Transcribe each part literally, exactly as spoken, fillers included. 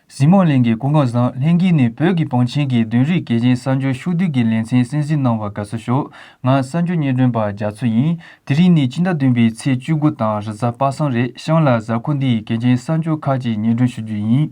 གཟིགས་མོ་གླིང་གི་སྐུ་ཁམས་བཟང་། ལྷན་རྒྱས་ནས་བོད་ཀྱི་བང་ཆེན་གྱི་བདུན་རེའི་གལ་ཆེན་གསར་འགྱུར་ཕྱོགས་བསྡུས་ཀྱི་ལེ་ཚན་གསན་གཟིགས་གནང་བར་དགའ་བསུ་ཞུ། ང་གསར་འགྱུར་སྙན་སྒྲོན་པ་རྒྱ་མཚོ་ཡིན། དེ་རིང་ནི་ཕྱི་ཟླ་བདུན་པའི་ཚེས་བཅུ་དགུ་དང་རེས་གཟའ་པ་སངས་རེད། གཤམ་ལ་གཟའ་འཁོར་འདིའི་གལ་ཆེན་གསར་འགྱུར་ཁག་ཅིག་སྙན་སྒྲོན་ཞུ་རྒྱུ་ཡིན།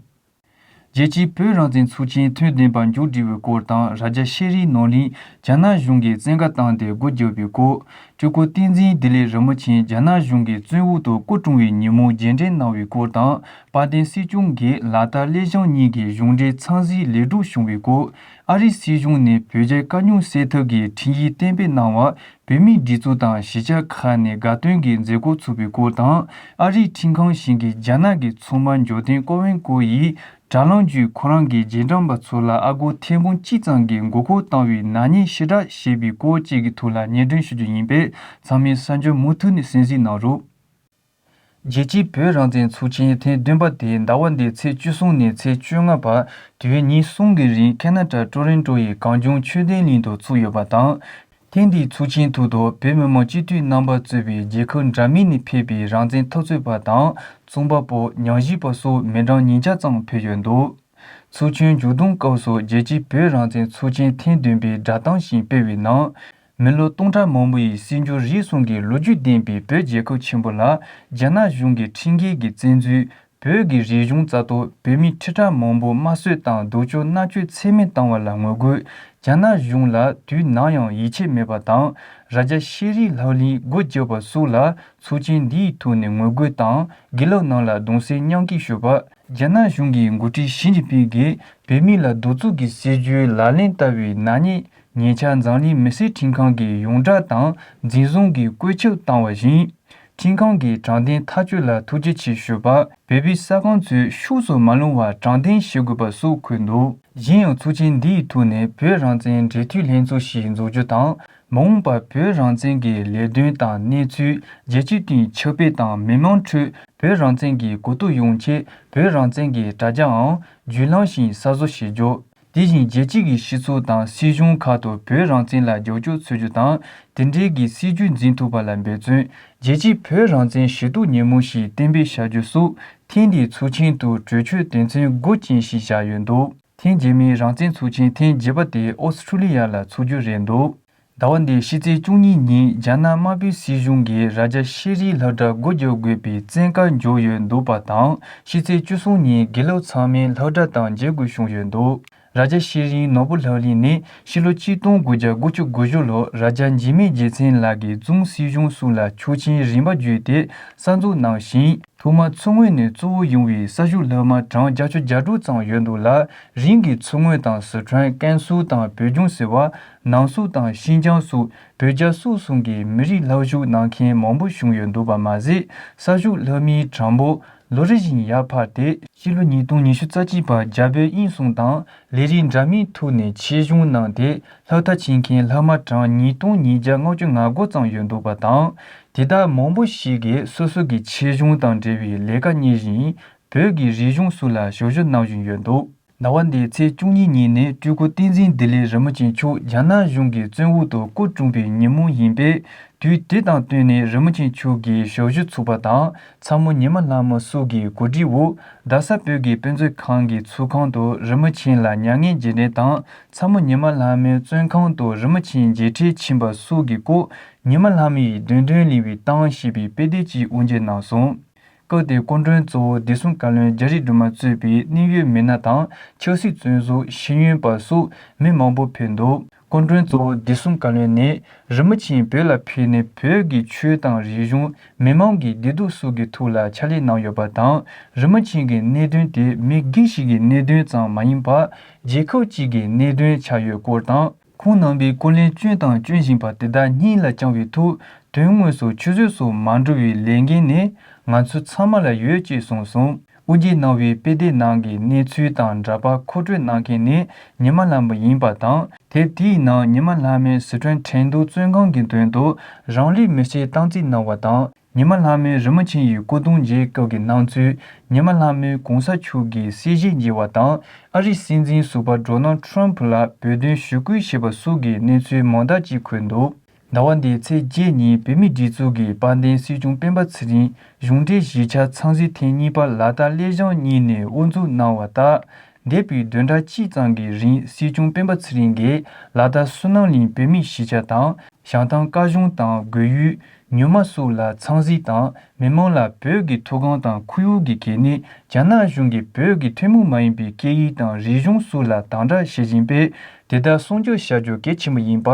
རྒྱལ་སྤྱིའི་བོད་རང་བཙན་ཚོགས་ཆེན་ཐེངས་བདུན་པ་མཇུག་སྒྲིལ་བའི་སྐོར་དང་། ར་རྒྱ་ཤེས་རིག་ནོར་གླིང་རྒྱ་ནག་གཞུང་གིས་བཙན་བཀའ་བཏང་སྟེ་སྒོ་བརྒྱབ་པའི་སྐོར། སྤྲུལ་སྐུ་བསྟན་འཛིན་བདེ་ལེགས་རིན་པོ་ཆེ་རྒྱ་ནག་གཞུང་གི་བཙོན་འོག་ཏུ་སྐུ་གྲོངས་པའི་ཉིན་མོ་རྗེས་དྲན་གནང་བའི་སྐོར་དང་། དཔལ་ལྡན་སྲིད་སྐྱོང་གིས་ལ་དྭགས་གླེ་ཤང་གཉིས་ཀྱི་གཞུང་འབྲེལ་ཚང་གཟིགས་ལེགས་གྲུབ་བྱུང་བའི་སྐོར། ཨ་རིའི་སྲིད་གཞུང་ནས་བོད་རྒྱའི་དཀའ་རྙོག་སེལ་ཐབས་ཀྱི་ཁྲིམས་ཡིག་གཏན་འབེབས་གནང་བར་བོད་མིའི་སྒྲིག་འཛུགས་དང་གཞིས་ཆགས་ཁག་ནས་དགའ་སྟོན་གྱི་མཛད་སྒོ་ཚུགས་པའི་སྐོར་དང་། ཨ་རིའི་ཁྲིམས་ཁང་ཞིག་གིས་རྒྱ་ནག་གི་ཚོང་པ་འབྱོར་ལྡན་ཀོ་ཝེན་ཀོ་ཡིས་དྲ་ལམ་བརྒྱུད་ཁོ་རང་གི་རྗེས་འབྲང་པ་ཚོ་ལ་ཨ་སྒོར་ཐེར་འབུམ་གཅིག་ཙམ་གྱི་མགོ་སྐོར་བཏང་བའི་ནག་ཉེས་ཕྱིར་བསྒྲགས་བྱས་པའི་སྐོར་བཅས་ཀྱི་ཐོག་ལ་སྙན་སྒྲོན་ཞུ་རྒྱུ་ཡིན་པས། ཚང་མས་གསར་འགྱུར་མུ་མཐུད་ནས་གསན་གཟིགས་གནང་རོགས། རྒྱལ་སྤྱིའི་བོད་རང་བཙན་ཚོགས་ཆེན་ཐེངས་བདུན་པ་དེ་ཟླ་བ་འདིའི་ཚེས་བཅུ་གསུམ་ནས་ཚེས་བཅོ་ལྔ་བར་དུས་ཡུན་ཉིན་གསུམ་གྱི་རིང་ཁེ་ན་ཌ་ཊོ་རོན་ཊོ་ཡི་གངས་ལྗོངས་ཆོས་ལྡན་གླིང་དུ་ཚུགས་ཡོད་པ་དང་། ཐེངས་འདིའི་ཚོགས་ཆེན་ཐོག་ཏུ་བོད་མི་མང་སྤྱི་འཐུས་རྣམ་པ་གཙོས་པའི་རྒྱལ་ཁབ་འདྲ་མིན་ནས་ཕེབས་པའི་རང་བཙན་འཐབ་རྩོད་པ་དང་། རྩོམ་པ་པོ། ཉམས་ཞིབ་པ་སོགས་མི་གྲངས་ཉིས་བརྒྱ་ཙམ་ཕེབས་ཡོད་འདུག་ཚོགས་ཆེན་མཇུག་བསྡོམས་སྐབས་སུ་རྒྱལ་སྤྱིའི་བོད་རང་བཙན་ཚོགས་ཆེན་ཐེངས་བདུན་པའི་བསྒྲགས་གཏམ་ཞིག་སྤེལ་བའི་ནང་། མི་ལོ་སྟོང་ཕྲག་མང་པོ་ཡི་སྲིད་འབྱོར་རིག་གསུམ་གྱི་ལོ་རྒྱུས་ལྡན་པའི་བོད་རྒྱལ་ཁབ་ཆེན་པོ་ལ་རྒྱ་ནག་གཞུང་གི་ཁྲིམས་འགལ་གྱི་བཙན་འཛུལ། བོད་ཀྱི་རིག་གཞུང་རྩ་གཏོར། བོད་མི་ཁྲི་ཕྲག་མང་པོ་དམར་གསོད་དང་སྡུག་སྦྱོང་མནར་གཅོད་ཚད་མེད་བཏང་བ་ལ་ངོ་རྒོལ། རྒྱ་ནག་གཞུང་ལ་དུས་ནམ་ཡང་ཡིད་ཆེས་མེད་པ་དང་། ར་རྒྱ་ཤེས་རིག་ལག་ལེན་སྒོ་བརྒྱབ་པ་སོགས་ལ་ཚོགས་ཆེན་འདིའི་ཐོག་ནས་ངོ་རྒོལ་དང་། དགེ་ལུགས་རྣམས་ལ་གདུང་སེམས་མཉམ་སྐྱེད་ཞུ་བ། རྒྱ་ནག་གཞུང་གི་འགོ་ཁྲིད་ཞི་ཅིན་ཕིང་གིས་བོད་མི་ལ་གདུག་རྩུབ་ཀྱི་སྲིད་བྱུས་ལག་ལེན་བསྟར་བའི་ནག་ཉེས་ཉེས་ཆད་འཛམ་གླིང་མི་སེར་ཁྲིམས་ཁང་གིས་ཡོངས་བསྒྲགས་དང་འཛིན་བཟུང་གིས་བཀོད་ཁྱབ་བཏང་བ་བཞིན། ཁྲིམས་ཁང་གིས་དྲང་བདེན་ཐག་གཅོད་ལ་ཐུགས་རྗེ་ཆེ་ཞུ་བ། བོད་པའི་ས་ཁང་ཚོས་ཕྱོགས་སུ་མ་ལྷུང་བར་དྲང་བདེན་ཞུ་དགོས་པ་སོགས་འཁོད་འདུག་གཞན་ཡང་ཚོགས་ཆེན་འདིའི་ཐོག་ནས་བོད་རང་བཙན་འབྲེལ་མཐུད་ལྷན་ཚོགས་ཤིག་འཛུགས་རྒྱུ་དང་། མ་འོངས་པར་བོད་རང་བཙན་གྱི་ལས་དོན་དང་གནས་ཚུལ། རྒྱལ་སྤྱིའི་སྟེང་ཁྱབ་སྤེལ་དང་མི་མང་ཁྲོད་བོད་རང་བཙན་གྱི་གོ་རྟོགས་ཡོང་ཆེད་བོད་རང་བཙན་གྱི་དྲ་རྒྱའམ་བརྒྱུད་ལམ་ཞིག་གསར་བཟོ་བྱེད་རྒྱུ། དེ་བཞིན་རྒྱལ་སྤྱི་གི་སྤྱི་ཚོགས་དང་སྲིད་གཞུང་ཁག་ཏུ་བོད་རང་བཙན་ལ་རྒྱབ་སྐྱོར་འཚོལ་རྒྱུ་དང་། དེ་འབྲེལ་གྱི་སྲིད་ཇུས་འཛིན་ཐུབ་པ་ལ་འབད་བརྩོན། རྒྱལ་སྤྱིའི་བོད་རང་བཙན་ཞི་གཏོགས་ཉིན་མོ་ཞིག་གཏན་འབེབས་བྱ་རྒྱུ་སོགས་ཐེངས་འདིའི་ཚོགས་ཆེན་དུ་གྲོས་ཆོད་དོན་ཚན་དགུ་ཅན་ཞིག་བཞག་ཡོད་འདུག་ཐེངས་རྗེས་མའི་རང་བཙན་ཚོགས་ཆེན་ཐེངས་བརྒྱད་པ་དེ་ཨོ་སི་ཁྲུ་ལི་ཡ་ལ་ཚོགས་རྒྱུ་རེད་འདུག་ཟླ་བ་འདིའི་ཕྱི་ཚེས་བཅུ་གཉིས་ཉིན་རྒྱ་ནག་དམར་པོའི་སྲིད་གཞུང་གིས་ར་རྒྱ་ཤེས་རིག་སློབ་གྲྭ་སྒོ་རྒྱག་དགོས་པའི་བཙན་བཀའ་འཇོག་ཡོད་འདུག་པ་དང་། ཕྱི་ཚེས་བཅུ་གསུམ་ཉིན་དགེ་ལུགས་ཚང་མས་སློབ་གྲྭ་དང་མཇལ་དགོས་བྱུང་ཡོད་འདུག་ར་རྒྱ་ཤེས་རིག་ནོར་བུ་ལྷ་གླིང་ནི་ཕྱི་ལོ་ཆིག་སྟོང་དགུ་བརྒྱ་དགུ་བཅུ་གོ་བཞི་ལོར་ར་རྒྱ་འཇིགས་མེད་རྒྱལ་མཚན་ལགས་ཀྱིས་ཛུང་སྲིད་གཞུང་སོགས་ལ་ཆོག་མཆན་རིམ་པ་བརྒྱུད་དེ་གསར་འཛུགས་གནང་ཞིང་། ཐོག་མར་མཚོ་སྔོན་ནས་གཙོ་བོ་ཡོང་བའི་གསར་ཞུགས་སློབ་མ་གྲངས་བརྒྱད་ཅུ་གྱ་དྲུག་ཙམ་ཡོད་འདུག་ལ། རིང་གི་མཚོ་སྔོན་དང་སི་ཁྲོན། ཀན་སུའུ་དང་བོད་ལྗོངས་ཟེར་བ། ནང་སོག་དང་ཤིན་ཅང་སོགས་བོད་རྒྱ་སོག་གསུམ་གྱི་མི་རིགས་སློབ་ཞུགས་གནང་མཁན་མང་པོ་བྱུང་ཡོད་འདུག་པ་མ་ཟད། གསར་ཞུགས་སློབ་མའི་གྲངས་འབོར་ལོ་རེ་བཞིན་ཡར་འཕར་ཏེ། ཕྱི་ལོ་ཉིས་སྟོང་ཉི་ཤུ་རྩ་གཅིག་བར་རྒྱ་བོད་དབྱིན་གསུམ་དང་ལས་རིགས་འདྲ་མིན་ཐོག་ནས་ཆེད་སྦྱོང་གནང་སྟེ། སློབ་མཐར་ཕྱིན་མཁན་སློབ་མ་གྲངས་ཉིས་སྟོང་ཉིས་བརྒྱ་ལྔ་བཅུ་ང་དགུ་ཙམ་ཡོད་འདུག་པ་དང་། དེ་དག་མང་པོ་ཞིག་གིས་སོ་སོ་གི་ཆེད་སྦྱོང་དང་འབྲེལ་བའི་ལས་ཀ་གཉེར་བཞིན། བོད་ཀྱི་རིག་གཞུང་སོགས་ལ་ཞབས་ཞུ་གནང་བཞིན་ཡོད་འདུག་ཟླ་བ་འདིའི་ཚེས་བཅུ་གཉིས་ཉིན་ནི་སྤྲུལ་སྐུ་བསྟན་འཛིན་བདེ་ལེགས་རིན་པོ་ཆེ་མཆོག་རྒྱ་ནག་གཞུང་གི་བཙོན་འོག་ཏུ་སྐུ་གྲོངས་པའི་ཉིན་མོ་ཡིན་པས། དུས་དེ་དང་བསྟུན་ནས་རིན་པོ་ཆེ་མཆོག་གི་ཞབས་ཞུ་ཚོགས་པ་དང་ཚ་མོ་ཉི་མ་ལྷ་མོ་སོགས་ཀྱི་གོ་སྒྲིག་འོག་རྡ་ས་བོད་ཀྱི་དཔེ་མཛོད་ཁང་གི་ཚོགས་ཁང་དུ་རིན་པོ་ཆེ་ལ་མྱ་ངན་རྗེས་དྲན་དང་། ཚ་མོ་ཉི་མ་ལྷ་མོའི་བཙོན་ཁང་དུ་རིན་པོ་ཆེ་མཇལ་འཕྲད་ཕྱིན་པ་སོགས་ཀྱི་སྐོར། ཉི་མ་ལྷ་མོ་ཡི་བདེན་དོན་གླེང་བའི་གཏམ་ཞེས་པའི་དཔེ་དེབ་ཅིག་དབུ་འབྱེད་གནང་སོང་། སྐབས་དེར་སྐུ་མགྲོན་གཙོ་བོ་བདེ་སྲུང་བཀའ་བློན་རྒྱ་རི་སྒྲོལ་མ་གཙོས་པའི་གནད་ཡོད་མི་སྣ་དང་ཆབ་སྲིད་བཙོན་ཟུར་ཤེས་ཡོན་པ་སོགས་མི་མང་པོ་ཕེབས་འདུག་སྐུ་མགྲོན་གཙོ་བོ་བདེ་སྲུང་བཀའ་བློན་ནས་རིན་པོ་ཆེས་བོད་ལ་ཕེབས་ནས་བོད་ཀྱི་ཆོས་དང་རིག་གཞུང་མི་མང་གི་བདེ་སྡུག་སོགས་ཀྱི་ཐོག་ལ་ཕྱག་ལས་གནང་ཡོད་པ་དང་། རིན་པོ་ཆེ་གི་གནད་དོན་དེ་མི་སྒེར་ཞིག་གི་གནད་དོན་ཙམ་མ་ཡིན་པར་རྒྱལ་ཁབ་ཅིག་གི་གནད་དོན་ཆགས་ཡོད་སྐོར་དང་། ཁོང་རྣམ་པའི་སྐུ་ལས་བསྐྱོན་དང་སྐྱོན་བཞིན་པ་དེ་དག་སྙིང་ལ་བཅངས་པའི་ཐོག་དོན་དངོས་སུ་ཆུད་ཟོས་སུ་མ་འགྲོ་བའི་ལས་འགན་ནི་ང་ཚོ་ཚང་མ་ལ་ཡོད་ཅེས་གསུངས་སོང་། དབུ་འབྱེད་གནང་བའི་དཔེ་དེབ་ནང་གི་གནས་ཚུལ་དང་འདྲ་པར་མཁོ་སྤྲོད་གནང་མཁན་ནི་ཉི་མ་ལྷ་མོ་ཡིན་པ་དང་། དེབ་དེའི་ནང་ཉི་མ་ལྷ་མོས་སི་ཁྲོན་ཁྲེང་ཏུའུ་བཙོན་ཁང་གི་མདུན་དུ་རང་ལུས་མེར་སྲེག་བཏང་རྩིས་གནང་བ་དང་། ཉི་མ་ལྷ་མོས་རིན་པོ་ཆེ་ཡི་སྐུ་གདུང་མཇལ་སྐབས་ཀྱི་སྣང་ཚུལ། ཉི་མ་ལྷ་མོས་གོང་ས་མཆོག་གི་གསལ་བཤད་མཇལ་བ་དང་། ཨ་རིའི་སྲིད་འཛིན་ཟུར་པ་ཌོ་ནལ་ཊམ་ཕུ་ལ་འབོད་དོན་ཞུ་སྐུལ་བྱས་པ་སོགས་ཀྱི་གནས་ཚུལ་མང་དག་ཅིག་འཁོད་འདུག་ཟླ་བ་འདིའི་ཚེས་བརྒྱད་ཉིན་བོད་མིའི་སྒྲིག་འཛུགས་ཀྱི་དཔལ་ལྡན་སྲིད་སྐྱོང་སྤེན་པ་ཚེ་རིང་གཞུང་འབྲེལ་གཞིས་ཆགས་འཚམས་གཟིགས་ཐེངས་གཉིས་པ་ལ་དྭགས་གླེ་ཞང་གཉིས་ནས་དབུ་འཛུགས་གནང་བ་ལྟར། འདས་པའི་བདུན་ཕྲག་གཅིག་ཙམ་གྱི་རིང་སྲིད་སྐྱོང་སྤེན་པ་ཚེ་རིང་གིས་ལ་དྭགས་བསོད་ནམས་གླིང་བོད་མིའི་གཞིས་ཆགས་དང་། བྱང་ཐང་དཀར་གཞུང་དང་དགོས་ཡུལ། ཉུལ་མ་སོགས་ལ་འཚམས་གཟིགས་དང་མི་མང་ལ་བོད་ཀྱི་མཐོ་སྒང་དང་ཁོར་ཡུག་གི་གལ་གནད། རྒྱ་ནག་གཞུང་གིས་བོད་ཀྱི་ཐུན་མོང་མ་ཡིན་པའི་སྐད་ཡིག་དང་རིག་གཞུང་སོགས་ལ་དམ་དྲག་བྱེད་བཞིན་པས། དེ་དག་སྲུང་སྐྱོབ་བྱ་རྒྱུ་གལ་ཆེན་པོ་ཡིན་པ།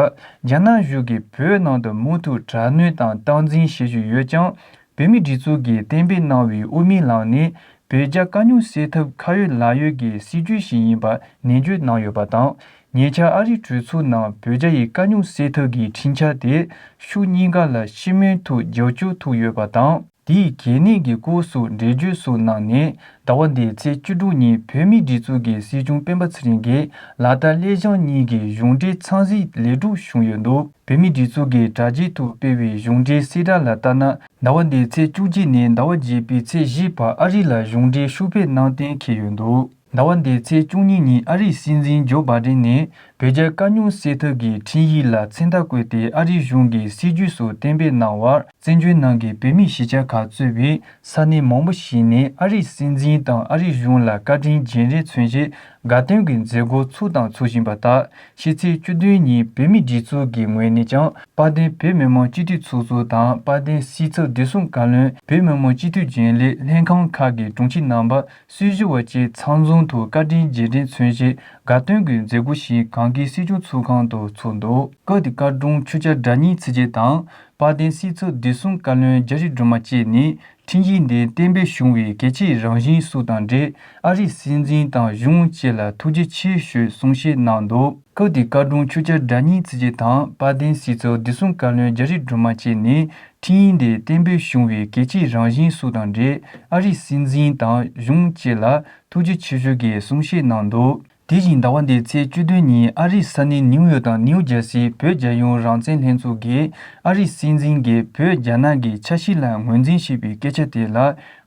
རྒྱ་ནག་གཞུང་གིས་བོད་ནང་དུ་མུ་མཐུད་དྲག་གནོན་དང་སྟངས་འཛིན་བྱེད་བཞིན་ཡོད་ཀྱང་། བོད་མིའི་སྒྲིག་འཛུགས་ཀྱིས་གཏན་འབེབས་གནང་བའི་དབུ་མའི་ལམ་ནི། བོད་རྒྱ་དཀའ་རྙོག་སེལ་ཐབས་ཁ་ཡོད་ལག་ཡོད་ཀྱི་སྲིད་ཇུས་ཤིག་ཡིན་པ་ནན་བརྗོད་གནང་ཡོད་པ་དང་། ཉེ་ཆར་ཨ་རིའི་གྲོས་ཚོགས་ནང་བོད་རྒྱ་ཡི་དཀའ་རྙོག་སེལ་ཐབས་ཀྱི་ཁྲིམས་འཆར་དེ་ཕྱོགས་གཉིས་ཀ་ལ་སྤྱི་མོས་ཐོག་རྒྱབ་སྐྱོར་ཐོབ་ཡོད་པ་དང་། དེའི་གལ་གནད་ཀྱི་སྐོར་སོགས་འགྲེལ་བརྗོད་སོགས་གནང་ནས། ཟླ་བ་འདིའི་ཚེས་བཅུ་དྲུག་ཉིན་བོད་མིའི་སྒྲིག་འཛུགས་ཀྱི་སྲིད་སྐྱོང་སྤེན་པ་ཚེ་རིང་གིས་ལ་དྭགས་གླེ་ཞང་གཉིས་ཀྱི་གཞུང་འབྲེལ་འཚམས་གཟིགས་ལེགས་གྲུབ་བྱུང་ཡོད་འདུག་བོད་མིའི་སྒྲིག་འཛུགས་ཀྱི་དྲ་རྒྱའི་ཐོག་སྤེལ་བའི་གཞུང་འབྲེལ་གསལ་བསྒྲགས་ལ་ལྟར་ན། ཟླ་བ་འདིའི་ཚེས་བཅུ་གཅིག་ནས་ཟླ་བ་བརྒྱད་པའི་ཚེས་བཞི་བར་ཨ་རི་ལ་གཞུང་འབྲེལ་ཤོག་ཕེབས་གནང་གཏན་འཁེལ་ཡོད་འདུག་ཟླ་བ་འདིའི་ཚེས་བཅུ་གཉིས་ཉིན་ཨ་རིའི་སྲིད་འཛིན་ཇོ་བྷ་ཌེན་ནས་བོད་རྒྱ་དཀའ་རྙོག་སེལ་ཐབས་ཀྱི་ཁྲིམས་ཡིག་ལ་མཚན་རྟགས་བཀོད་དེ་ཨ་རིའི་གཞུང་གི་སྲིད་ཇུས་སོགས་གཏན་འབེབས་གནང་བར། བཙན་བྱོལ་ནང་གི་བོད་མིའི་གཞིས་ཆགས་ཁག་གཙོས་པའི་ས་གནས་མང་པོ་ཞིག་ནས་ཨ་རིའི་སྲིད་འཛིན་དང་ཨ་རིའི་གཞུང་ལ་བཀའ་དྲིན་རྗེས་དྲན་མཚོན་ཆེད་དགའ་སྟོན་གྱི་མཛད་སྒོ་ཚོགས་དང་འཚོགས་བཞིན་པ་ལྟར། ཕྱི་ཚེས་བཅུ་བདུན་ཉིན་བོད་མིའི་སྒྲིག་འཛུགས་ཀྱི་ངོས་ནས་ཀྱང་དཔལ་ལྡན་བོད་མི་མང་སྤྱི་འཐུས་ཚོགས་གཙོ་དང་། དཔལ་ལྡན་སྲིད་ཚབ་བདེ་སྲུང་བཀའ་བློན། བོད་མི་མང་སྤྱི་འཐུས་རྒྱུན་ལས། ལྷན་ཁང་ཁག་གི་དྲུང་ཆེ་རྣམ་པ། སྲིད་ཞུ་བ་བཅས་ཚང་འཛོམས་ཐོག་བཀའ་དྲིན་རྗེས་དྲན་མཚོན་ཆེད་དགའ་སྟོན་གྱི་མཛད་སྒོ་ཞིག་གངས་སྐྱིད་སྲིད་སྐྱོང་ཚོགས་ཁང་དུ་ཚོགས་འདུག་སྐབས་དེར་བཀའ་དྲུང་ཆོས་སྐྱབས་སྒྲ་སྙན་ཚེ་རྒྱལ་དང་། དཔལ་ལྡན་སྲིད་ཚབ་བདེ་སྲུང་བཀའ་བློན་རྒྱ་རི་སྒྲོལ་མ་བཅས་ནས་ཁྲིམས་ཡིག་འདི་གཏན་འབེབས་བྱུང་བའི་གལ་ཆེའི་རང་བཞིན་སོགས་དང་འབྲེལ། ཨ་རིའི་སྲིད་འཛིན་དང་གཞུང་བཅས་ལ་ཐུགས་རྗེ་ཆེ་ཞུའི་གསུང་བཤད་གནང་འདུག་སྐབས་དེར་བཀའ་དྲུང་ཆོས་སྐྱབས་སྒྲ་སྙན་ཚེ་རྒྱལ་དང་། དཔལ་ལྡན་སྲིད་ཚབ་བདེ་སྲུང་བཀའ་བློན་རྒྱ་རི་སྒྲོལ་མ་བཅས་ནས། ཁྲིམས་ཡིག་འདི་གཏན་འབེབས་བྱུང་བའི་གལ་ཆེའི་རང་བཞིན་སོགས་དང་འབྲེལ། ཨ་རིའི་སྲིད་འཛིན་དང་གཞུང་བཅས་ལ་ཐུགས་རྗེ་ཆེ་ཞུ་གི་གསུང་བཤད་གནང་འདུག་དེ་བཞིན་ཟླ་བ་འདིའི་ཚེས་བཅུ་བདུན་ཉིན་ཨ་རིའི་ས་གནས་ནིའུ་ཡོག་དང་ནིའུ་ཇར་སིའི་བོད་རྒྱལ་ཡོངས་རང་བཙན་ལྷན་ཚོགས་ཀྱིས་ཨ་རིའི་སྲིད་འཛིན་གྱིས་བོད་རྒྱ་ནག་གི་ཆ་ཤས་ལ་ངོས་འཛིན་བྱས་པའི་སྐད་ཆ་དེ་ལ་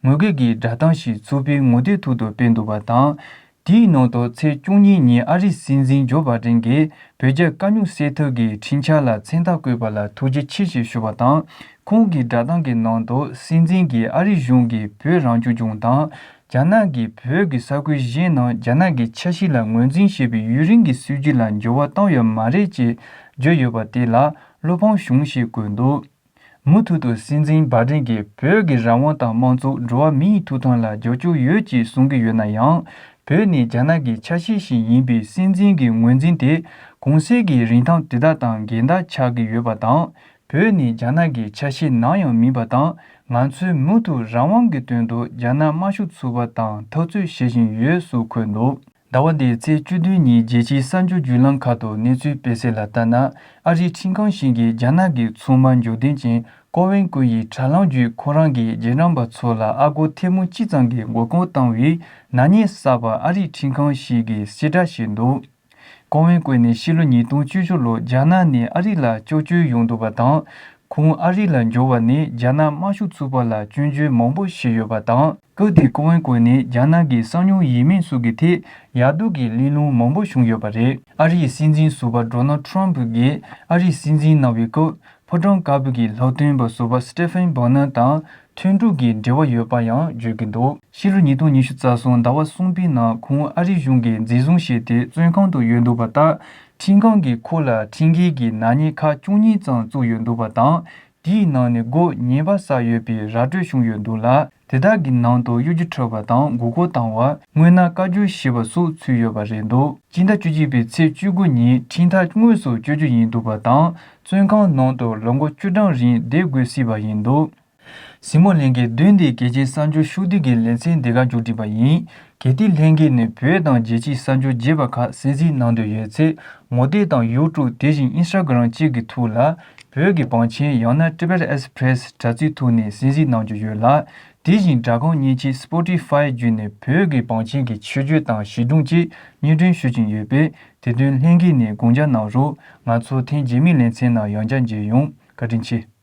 ངོ་རྒོལ་གྱི་བསྒྲགས་གཏམ་ཞིག་ཚོགས་པའི་ངོ་དེབ་ཐོག་ཏུ་སྤེལ་འདུག་པ་དང་། དེའི་ནང་དུ་ཚེས་བཅུ་གཉིས་ཉིན་ཨ་རིའི་སྲིད་འཛིན་ཇོ་བྷ་ཌེན་གྱིས་བོད་རྒྱ་དཀའ་རྙོག་སེལ་ཐབས་ཀྱི་ཁྲིམས་འཆར་ལ་མཚན་རྟགས་བཀོད་པ་ལ་ཐུགས་རྗེ་ཆེ་ཞེས་ཞུ་བ་དང་། ཁོང་གི་བསྒྲགས་གཏམ་གྱི་ནང་དུ་སྲིད་འཛིན་གྱིས་ཨ་རིའི་གཞུང་གིས་བོད་རང་སྐྱོང་ལྗོངས་དང་། རྒྱ་ནག་གིས་བོད་ཀྱི་ས་ཁུལ་གཞན་རྣམས་རྒྱ་ནག་གི་ཆ་ཤས་ལ་ངོས་འཛིན་བྱེད་པའི་ཡུན་རིང་གི་སྲིད་ཇུས་ལ་འགྱུར་བ་བཏང་ཡོད་མ་རེད་ཅེས་བརྗོད་ཡོད་པ་དེ་ལ་བློ་ཕམ་བྱུང་ཞེས་བཀོད་འདུག་མུ་མཐུད་དུ་སྲིད་འཛིན་བྷ་ཌེན་གྱིས་བོད་ཀྱི་རང་དབང་དང་དམངས་གཙོ། འགྲོ་བ་མིའི་ཐོབ་ཐང་ལ་རྒྱབ་སྐྱོར་ཡོད་ཅེས་གསུང་གི་ཡོད་ན་ཡང་། བོད་ནི་རྒྱ་ནག་གི་ཆ་ཤས་ཤིག་ཡིན་པའི་སྲིད་འཛིན་གྱི་ངོས་འཛིན་དེ་གོང་གསལ་གྱི་རིན་ཐང་དེ་དག་དང་འགལ་ཟླ་ཆགས་ཀྱི་ཡོད་པ་དང་། བོད་ནི་རྒྱ་ནག་གི་ཆ་ཤས་ནམ་ཡང་མིན་པ་དང་། ང་ཚོས་མུ་མཐུད་རང་དབང་གི་དོན་དུ་རྒྱ་ནག་དམར་ཤོག་ཚོགས་པ་དང་འཐབ་རྩོད་བྱེད་བཞིན་ཡོད་སོགས་འཁོད་འདུག་ཟླ་བ་འདིའི་ཚེས་བཅུ་བདུན་ཉིན་རྒྱལ་སྤྱིའི་གསར་འགྱུར་བརྒྱུད་ལམ་ཁག་ཏུ་གནས་ཚུལ་སྤེལ་གསལ་ལ་ལྟར་ན། ཨ་རིའི་ཁྲིམས་ཁང་ཞིག་གིས་རྒྱ་ནག་གི་ཚོང་དམག་འཇོག་དོན་ཅན་ཀོ་ཝེན་ཀུན་ཡི་དྲ་ལམ་བརྒྱུད་ཁོ་རང་གི་རྗེས་འབྲང་པ་ཚོ་ལ་ཨ་སྒོར་ཐེར་འབུམ་གཅིག་ཙམ་གྱི་མགོ་སྐོར་བཏང་བའི་ནག་ཉེས་བསགས་པར་ཨ་རིའི་ཁྲིམས་ཁང་ཞིག་གིས་གསལ་བསྒྲགས་བྱས་འདུག་ཀོ་ཝེན་ཀུན་ནི་ཕྱི་ལོ་ཉིས་སྟོང་བཅུ་བཞི་ལོར་རྒྱ་ནག་ནས་ཨ་རི་ལ་སྐྱོབ་བཅོལ་ཡོང་འདུག་པ་དང་། ཁོང་ཨ་རི་ལ་འབྱོར་བ་ནས་རྒྱ་ནག་དམར་ཤོག་ཚོགས་པ་ལ་སྐྱོན་བརྗོད་མང་པོ་བྱས་ཡོད་པ་དང་། སྐབས་དེར་ཀོ་ཝེན་ཀུན་ནས་རྒྱ་ནག་གི་གསང་མྱུལ་ཡིན་མིན་སོགས་ཀྱི་ཐད་ཡག་སྡུག་གི་གླེང་སློང་མང་པོ་བྱུང་ཡོད་པ་རེད། ཨ་རིའི་སྲིད་འཛིན་ཟུར་པ་ཌོ་ནལ་ཊམ་ཕུ་གིས་ཨ་རིའི་སྲིད་འཛིན་གནང་བའི་སྐབས། ཕོ་བྲང་དཀར་པོ་གི་སློབ་སྟོན་པ་ཟུར་པ་སི་ཏེ་ཕན་བྷོ་ནན་དང་མཐུན་གྲོགས་ཀྱི་འབྲེལ་བ་ཡོད་པ་ཡང་བརྗོད་ཀྱི་འདུག་ཕྱི་ལོ་ཉིས་སྟོང་ཉི་ཤུ་རྩ་གསུམ་ཟླ་བ་གསུམ་པའི་ནང་ཁོང་ཨ་རིའི་གཞུང་གིས་འཛིན་བཟུང་བྱས་ཏེ་བཙོན་ཁང་དུ་ཡོད་འདུག་པ་ལྟར། ཁྲིམས་ཁང་གིས་ཁོ་ལ་ཁྲིམས་འགལ་གྱི་ནག་ཉེས་ཁག་བཅུ་གཉིས་ཙམ་བཙུགས་ཡོད་འདུག་པ་དང་། དེའི་ནང་ནས་སྒོར་ཉེས་པ་བསགས་ཡོད་པའི་ར་སྤྲོད་བྱུང་ཡོད་འདུག་ལ། དེ་དག་གི་ནང་དུ་གཡོ་སྒྱུ་འཁྲབ་པ་དང་མགོ་སྐོར་བཏང་བ། དངོས་གནས་བཀའ་བཀྱོན་བྱས་པ་སོགས་ཚུད་ཡོད་པ་རེད་འདུག་སྤྱི་ཟླ་བཅུ་གཅིག་པའི་ཚེས་བཅུ་དགུ་ཉིན་ཁྲིམས་ཐག་དངོས་སུ་གཅོད་རྒྱུ་ཡིན་འདུག་པ་དང་། བཙོན་ཁང་ནང་དུ་ལོ་ངོ་བཅུ་གྲངས་རིང་བསྡད་དགོས་སྲིད་པ་ཡིན་འདུག་གཟིགས་མོ་ལྷན་རྒྱས། བདུན་འདིའི་གལ་ཆེའི་གསར་འགྱུར་ཕྱོགས་བསྡུས་ཀྱི་ལེ་ཚན་འདི་ག་མཇུག་སྒྲིལ་པ་ཡིན། གལ་ཏེ་ལྷན་རྒྱས་ནས་བོད་དང་རྒྱལ་སྤྱིའི་གསར་འགྱུར་རྒྱས་པ་ཁག་གསན་གཟིགས་གནང་འདོད་ཡོད་ཚེ། ངོ་དེབ་དང་ཡུ་ཊུབ་དེ་བཞིན་ཨིན་སི་ཊ་གྷི་རམ་བཅས་ཀྱི་ཐོག་ལ་བོད་ཀྱི་བང་ཆེན་ཡང་ན་Tibet Express དྲ་ཚིགས་ཐོག་ནས་གསན་གཟིགས་གནང་རྒྱུ་ཡོད་ལ། དེ་བཞིན་སྒྲ་ཁང་མཉེན་ཆས་Spotify བརྒྱུད་ནས་བོད་ཀྱི་བང་ཆེན་གྱི་ཆོས་བརྒྱུད་དང་བྱིས་སྒྲུང་བཅས་སྙན་སྒྲོན་ཞུ་བཞིན་ཡོད་པས། དེ་དོན་ལྷན་རྒྱས་ནས་དགོངས་འཇགས་གནང་རོགས། ང་ཚོ་ཐེངས་རྗེས་མའི་ལེ་ཚན་ནང་ཡང་བསྐྱར་མཇལ་ཡོང་། བཀའ་དྲིན་ཆེ།